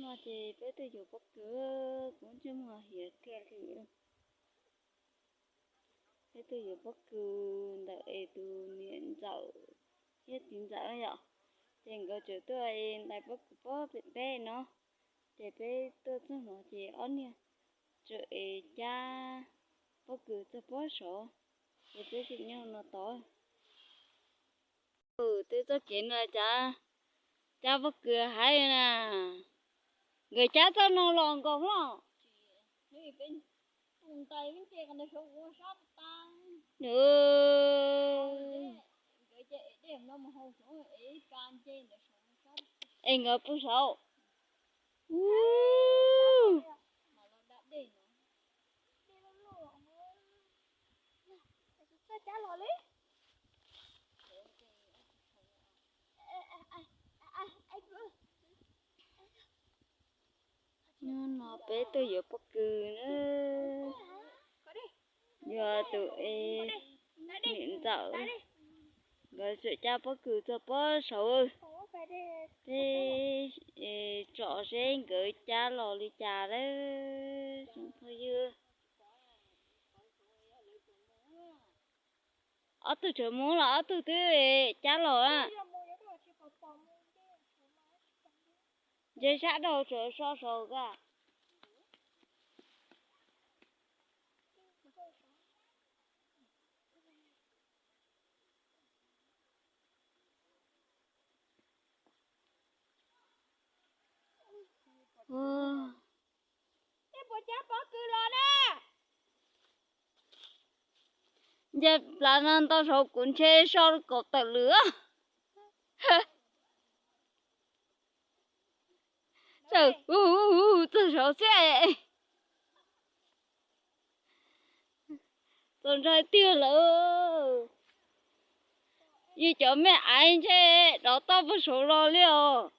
No ces peb tuaj yuav pob kws, kuv ntsej muag hiav thiab li. Peb tuaj yuav pob kws ntawm es tus niam ntxawm thiab txiv ntxawm yom, ces nkawd tseem tuaj es ntais pob kws pob pem teb no, ces peb tuaj txog no ces ob niag tseem es cab pob kws txog pob saud, ces peb tseem nyob no tod. Twb txoj kev no cas cab pob kws haib na. Nkawd cab txoj no los nkaus los. Es nkawd puag saud. Hnub no peb tuaj yuav pob kws na. Yog tus es niam ntxawm, nkawd tseem cab pob kws txog pob saud. Peb tsom seb nkawd cab los li cas lawm tsoom phooj ywg. Ob tug tseem mus los ob tug twb cab los a. Ntshe sab dhau tseem so saud ka. Nce plaws no ntau saud kuv ntshe so kaum tawm lwm. Txawm u u txog saud xwb. Txaus ntshai tiag lawm. Yus cov me aiv ntshe dov toj puag saud los li os.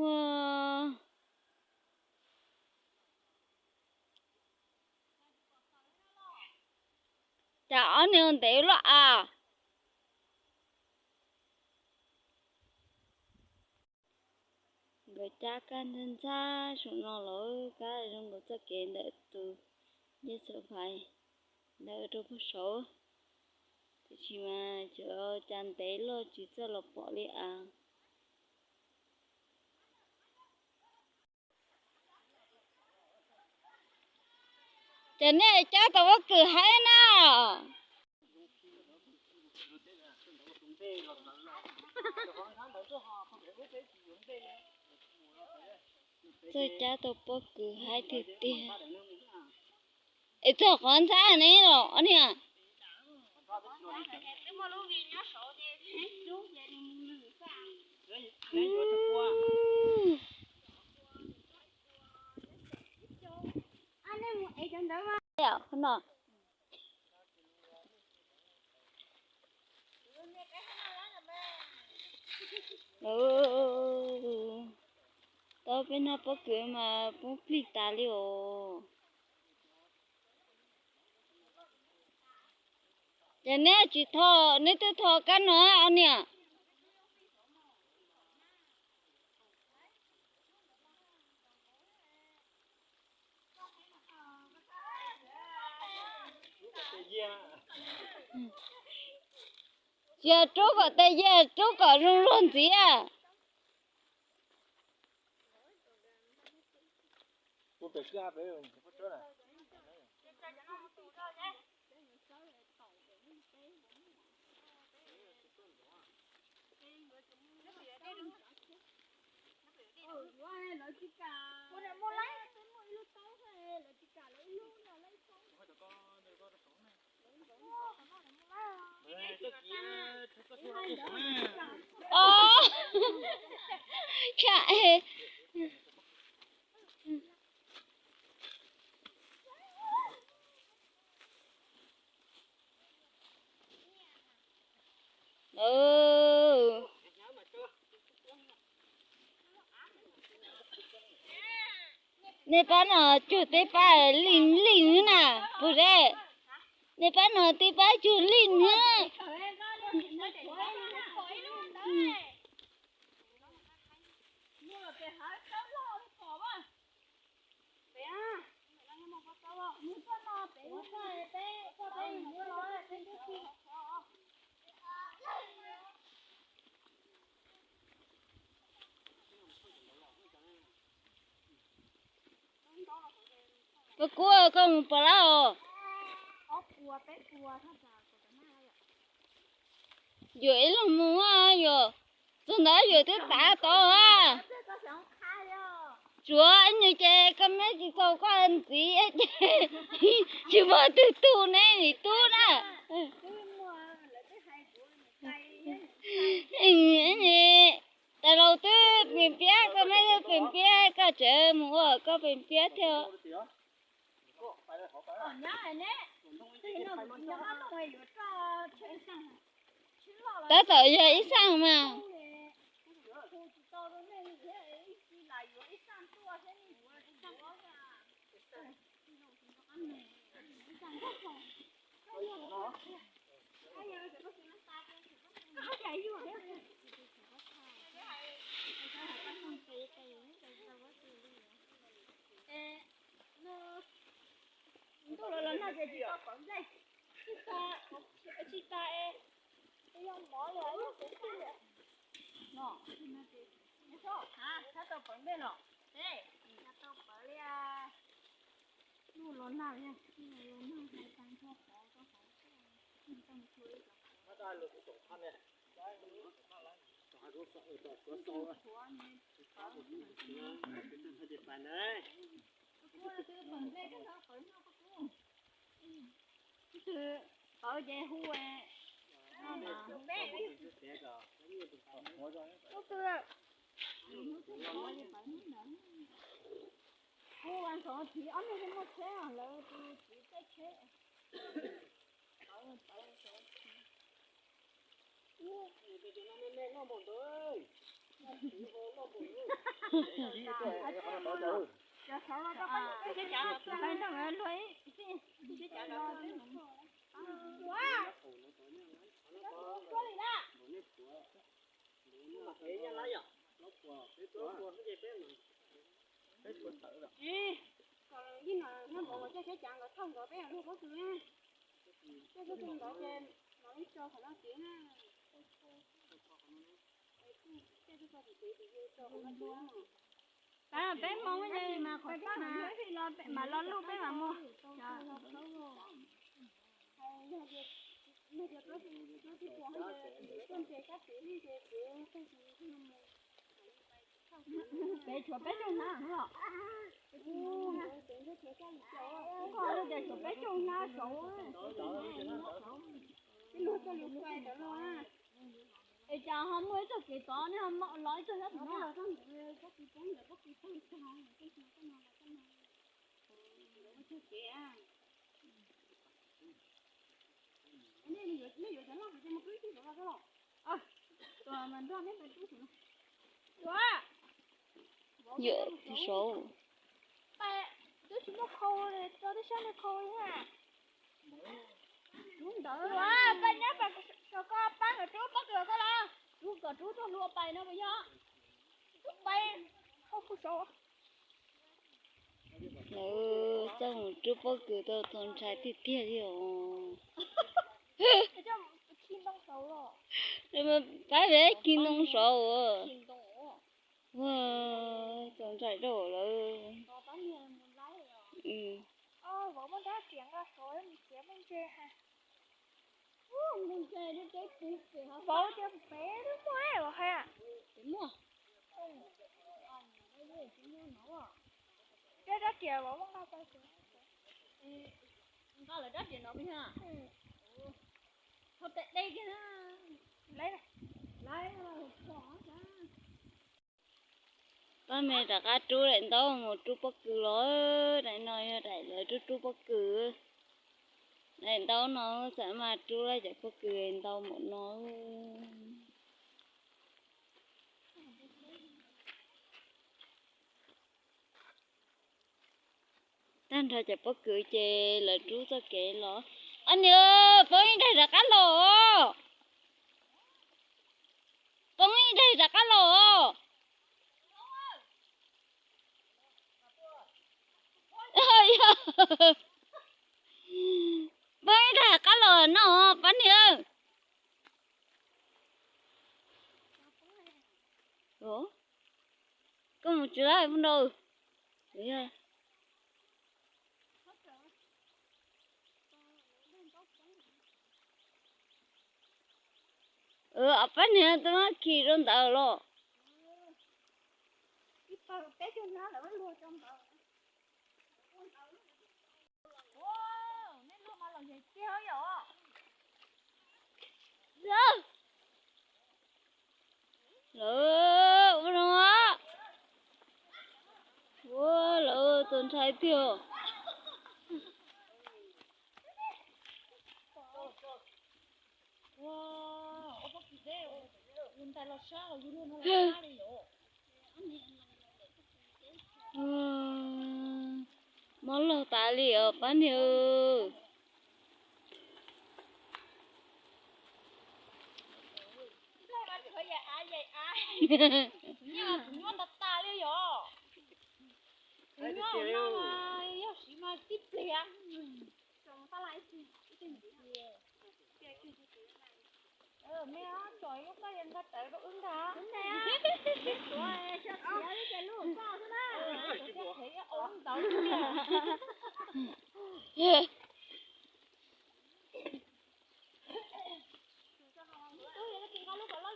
Ua, cas ob niag ntev loj as. Nkawd cab kab ntxhab ntxhab saum no los kab zoo nkaus txoj kev ntawm tus ncej xav fais ntawd rau puag saud. Tiam sis mas cov cas ntev loj tsis txawj los pom li as. Ces nej cab tau pob kws haib na. Txawj cab tau pob kws haib tiag tiag. Es txog qhov ntxhab ne los ob niag. No. Tau peb noj pob kws mas poob plig tas li os. Ces neb tsis tho, neb twb tho kab no ob niag. Tsis yog rub kom tes yag, rub kom zoo luag ntxiv. Ov, tshaj e. Nej pab no cuag tej pab lij lij na, puas de? Nej pab no tej pab cuag lij na. Koj mus pom lawm os. Yuav ib leeg mus, yuav txog ntawd yuav twb tav tod a. Tsuav nws ces koj meb tsis tau koj ntxiv ces tsis muaj twg tu ne, nim tub na. Tais laus twb pem piab, koj meb twb pem piab, koj tseem mus ua koj pem piab thiab. Tab tom yog ib xaj mas. Ntuj los los nag ces tsis tau pawv nplej, tsis tas, tsis tas es yog mov li yog kuv tij li no. Txhob tau pawv nplej los, txhob tau pawv li. Ntuj los nag, ntuj los nag hais tag nrho qhov rau qhov. Pawv ces hu. Lub twg? Hu ntxov txiv ob leeg muaj tsheb, lawv tus txiv tej tsheb. Ib no nyob npaum nkaus, caij tsheb cav nkaus thauj nkaus peb luag pob kws, caij pob kws nkaus ces mam li tso qhov no tid na. Peb moo mas qhov twg mas los luj peb mam mus. Peb tshuav peb caug hnab los. Koj tias tshuav peb caug hnab saud. Es cas ho muaj ib txoj kev tod nej ho los ib txoj hnab no? Yawm saud. Twb tsis muaj khau li, rau tib sab li khau li na. Rub ntawd, pab nyab pab, koj pab nkawd rub pob kws koj los. Rub kom rub txog hlua pais no puas yog? Rub pais, khau saud. Lawv txoj mus rub pob kws tau txaus ntshai tiag tiag li os. Pab peb khi ntoo saud. Ua, txaus ntshai dua lawm. Vauv tias pem twb muaj los hais. Peb rab riam vauv muab nqa tau. Nqa lawv rab riam no peb ha. Thau tes dej kiag na. Pab me rov qab rub daim ntaub mus rub pob kws los. Daim no yog daim lawv rub rub pob kws. Daim ntaub no xam mas rub lawm cov pob kws ntau npaum no. Tag nrho cov pob kws ces lawv rub txoj kev los. Ob niag, poob ib daim rov qab los. Poob ib daim rov qab los. Poob ib daim rov qab los no, pab niag. Koj mus tsis lawm nrau. Pab niag twb khi rau ntawd los. Lawv ua no, ua lawv txaus ntshai tiag. Mob laug tas li os pab niag.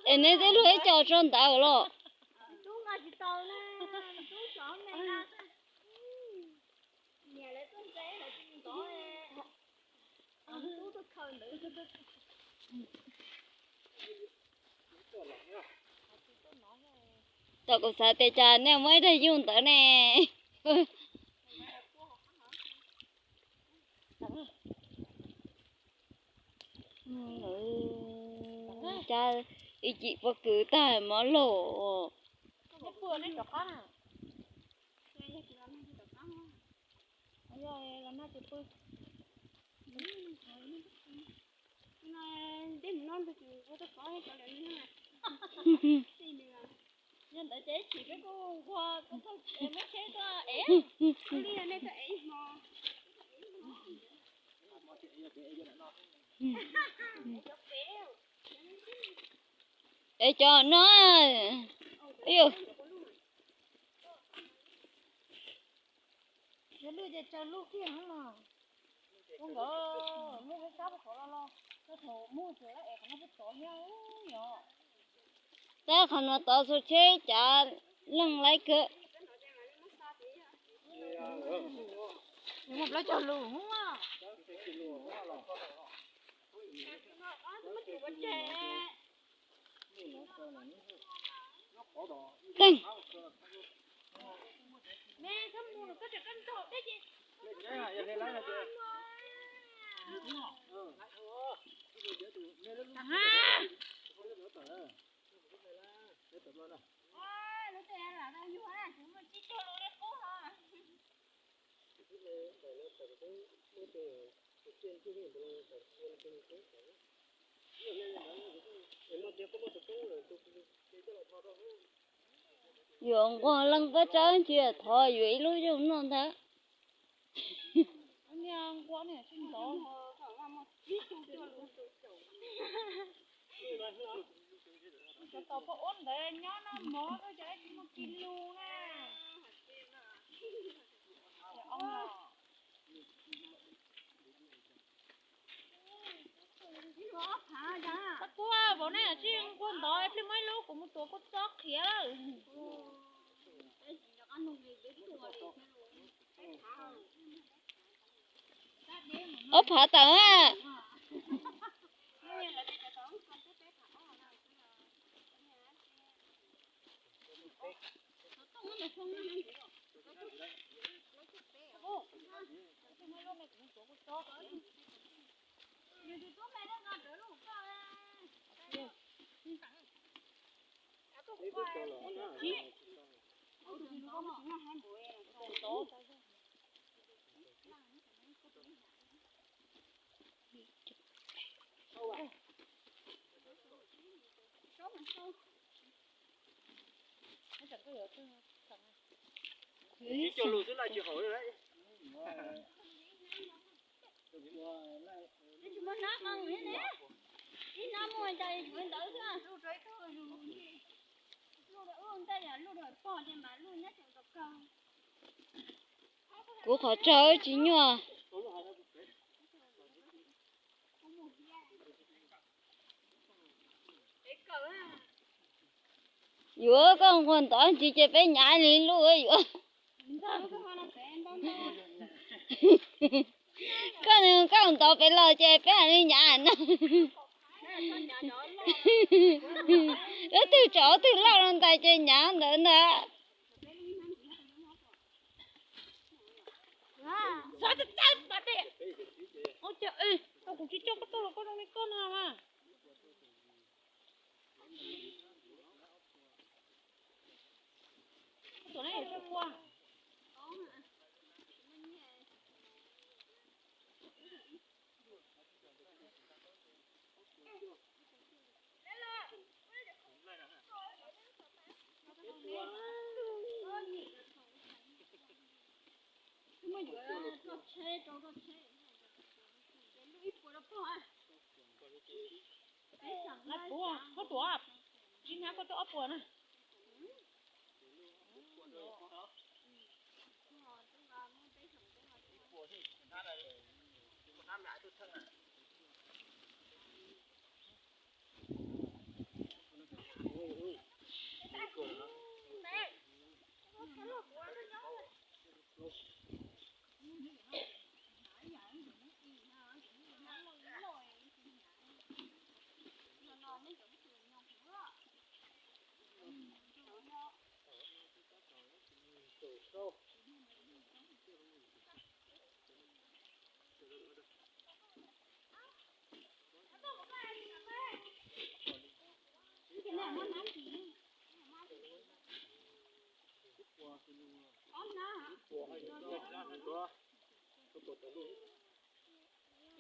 Es neb twb luag ib co tso ntawd los? Tau kuv xav tias cas nej muaj ib daim yug ntawd ne. Cas ib cim pob kws tag mob laug. Yog ntawd ces ib chim peb kuj nquag kuv thaum es muab tsheb tuaj ev li nej tuaj ev ib hmo. Es cov no, yog lwj ces tsaws lub kiag no los. Ua nkawd muaj peb sab puag qhov los los, thaum muaj tsuas lawv es qhov no peb tov thiab yom. Tab qhov no tov xu tsheb cav leej laib kawg. Muaj plaub caug lus. Teeg. Yuav nquag leej pab tsawb ntsis thov yuav ib lub yooj noj ntag. Cov tau poj ub ntawd nyob noj mov tuaj cov ib tsis muaj kis lus na. Koj tuaj vauv, nej tsis nquag ntov, pliag muaj ib lub kuv mus tuav kua txob qhiav lawm. Ob phav tawm. Kuv qhov tsaug tsis nyuaj. Yuav koj nquag ntov ntsis ces peb nyav li luj yuav. Koj, koj ntov pem los ces peb li nyav na. Ob tug tsov ob tug loj no ntais ces nyav ntawd ntag. Kuv tsis coj koj tuaj los koj zoo li koj no mas. Koj tuav, tsis hnyav koj tuaj ob puas na.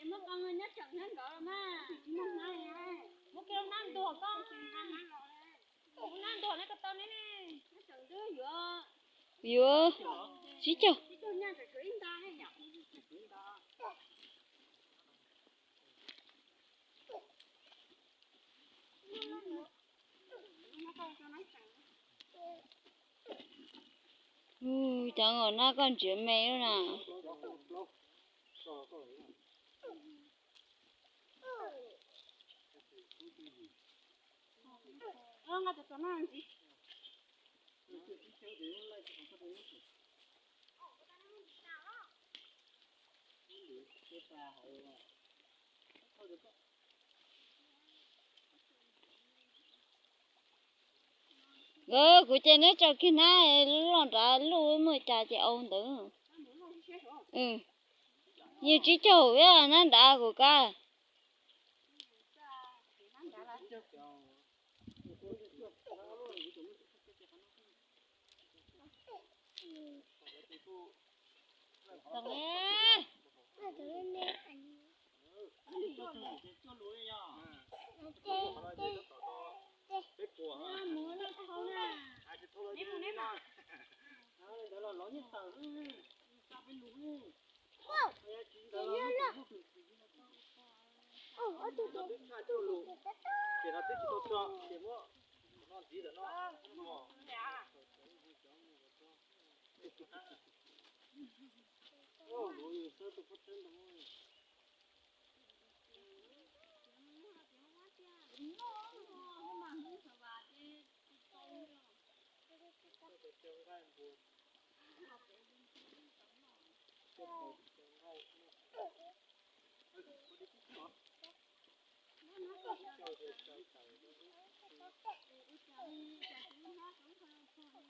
Muab kiag lub hnab ntuag koj, hnab ntuag neb ko taw neb ne. Yuav, sib caug. Ub, cov nkaum no koj nrhiav me lawm na. Kuv ces neb tso kiag hnab loj nrad luj muaj cas ces au ntawd. Yus tsib caug hnab nrad kuv kav.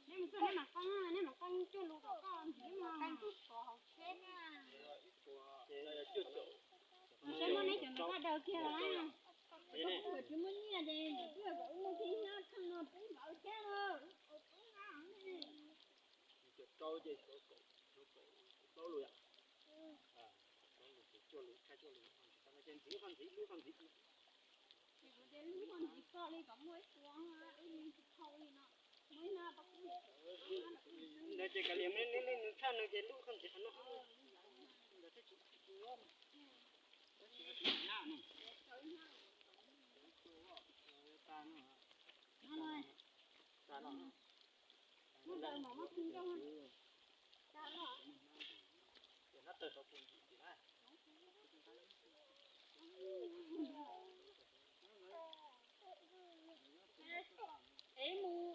Neb mus txog neb mam qee, neb mam qee cuaj lus kom koj ntxiv mas. Saib muab neb cov ntawd koj daws kiag los. Tsis muaj nyiaj ces twb kom wb muaj kiag ib hnab kheej no pub npawv thiab lauj. Ntawd ces kav liam, neb leej nws tshaj nws ces lub koj ntxiv qhov no. Ntawd thiaj tsis tsis nyob. Es mus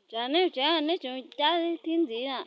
Tsav neb tsev neb tseem cab thib ntxiv na.